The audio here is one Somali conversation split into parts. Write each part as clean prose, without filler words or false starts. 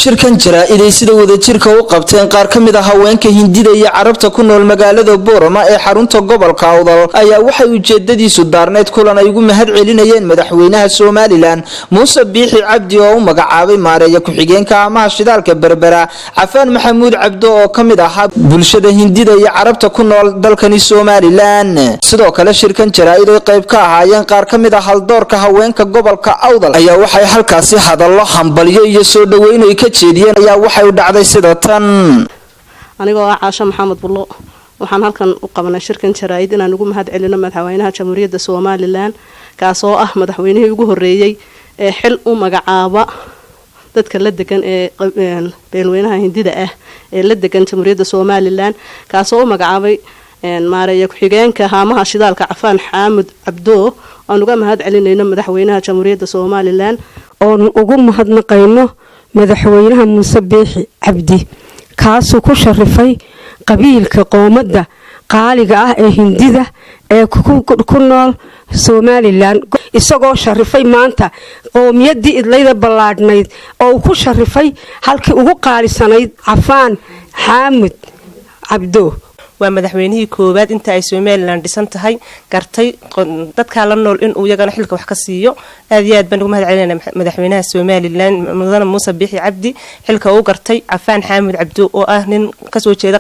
Shirkan jaraa-iday sida wadajirka u qabteen qaar ka mid a haweenka Hindida iyo Carabta ku nool magaalada Boorama ee xarunta gobolka Awdal ayaa waxay ujeedadiisu daarneyd kulan ay ugu mahad celinayeen madaxweynaha Somaliland Muuse Biixi Cabdi oo u magacaabay maareeya ku-xigeenka haamaha shidaalka Berbera Cafaan Maxamuud Cabdo oo ka mid ahaa bulshada Hindida iyo Carabta ku nool dalkani Somaliland. Sidoo kale shirkan jaraa-id ay qayb ka ahaayeen qaar ka mid a haldoorka haweenka gobolka Awdal ayaa waxay halkaasi hadallo hambalyo iyo soo dhaweyn ay ka jeediyeen ayaa waxay u dhacday sida tan. Anigoo ah Caasho Maxamed Bullo, waxaan halkan u qabanay shirkan jaraa-id inaan ugu mahad celino madaxweynaha Jamhuuriyadda Somaliland, kaasoo ah madaxweynihii ugu horeeyey ee xil u magacaaba dadka la degan ee beelweynaha Hindida ah ee la degan Jamhuuriyadda Somaliland, kaasoo u magacaabay maareeya ku-xigeenka haamaha shidaalka Cafaan Xaamud Cabdoo. Aan uga mahad celinayno madaxweynaha Jamhuuriyadda Somaliland. Oonu ugu mahadnaqayno madaxweynaha Muuse Biixi Cabdi, kaasuu ku sharifay qabiilka qoomadda qaaliga ah ee Hindida ee ku nool Somaliland, isagoo sharifay maanta qoomiyadii idlayda ballaadhnayd oo uu ku sharifay halkii ugu qaalisanayd Cafaan Xaamud Cabdo. Waa madaxweynihii koowaad inta ay Somaliland dhisan tahay gartay dadkaa la nool inuu iyagana xilka wax ka siiyo. Aad iyo aad baan ugu mahad celinayna madaxweynaha Somaliland mudane Muuse Biixi Cabdi xilka uu gartay Cafaan Xaamud Cabdo oo ah nin kasoo jeeda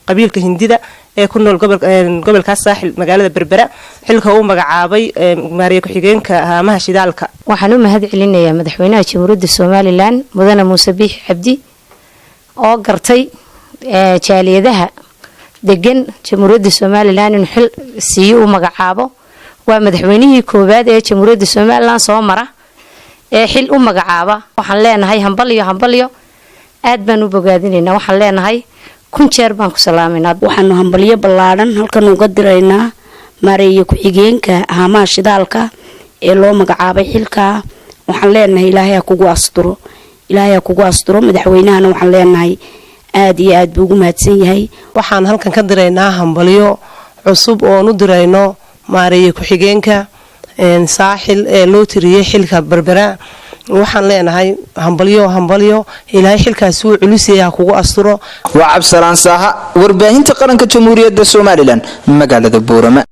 qabiilka Hindida ee ku nool gobolkaas Saaxil, magaalada Berbera, xilka uu magacaabay maariye ku-xigeenka haamaha shidaalka. Waxaan u mahad celinayaa madaxweynaha Jamhuuriyadda Somaliland mudane Muuse Biixi Cabdi oo gartay jaaliyadaha degan Jamhuuriyadda Somaliland inuu xil siiyo, u magacaabo. Waa madaxweynihii koowaad ee Jamhuuriyadda Somaliland soo mara ee xil u magacaaba. Waxaan leenahay hambalyo, hambalyo, aad baan u bogaadinaynaa. Waxaan leenahay 1000 jeer baan ku salaamaynaa. Waxaanu hambalyo ballaadhan halkan uga diraynaa maareeye ku-xigeenka haamaha shidaalka ee loo magacaabay xilkaa. Waxaan leenahay Ilaahay ha kugu asturo, Ilaahay ha kugu asturo. Madaxweynahana waxaan leenahay aada iyo aad buu ugu mahadsan yahay. Waxaan halkan ka diraynaa hambalyo cusub oon u dirayno maareeye ku-xigeenka Saaxil ee loo tiriyey xilka Berbera. Waxaan leenahay hambalyo, hambalyo, Ilaahay xilkaasi wuu culusyahay, ha kugu asturo. Waa Cabsalaan Saaha, warbaahinta qaranka Jamhuuriyadda Somaliland, magaalada Boorama.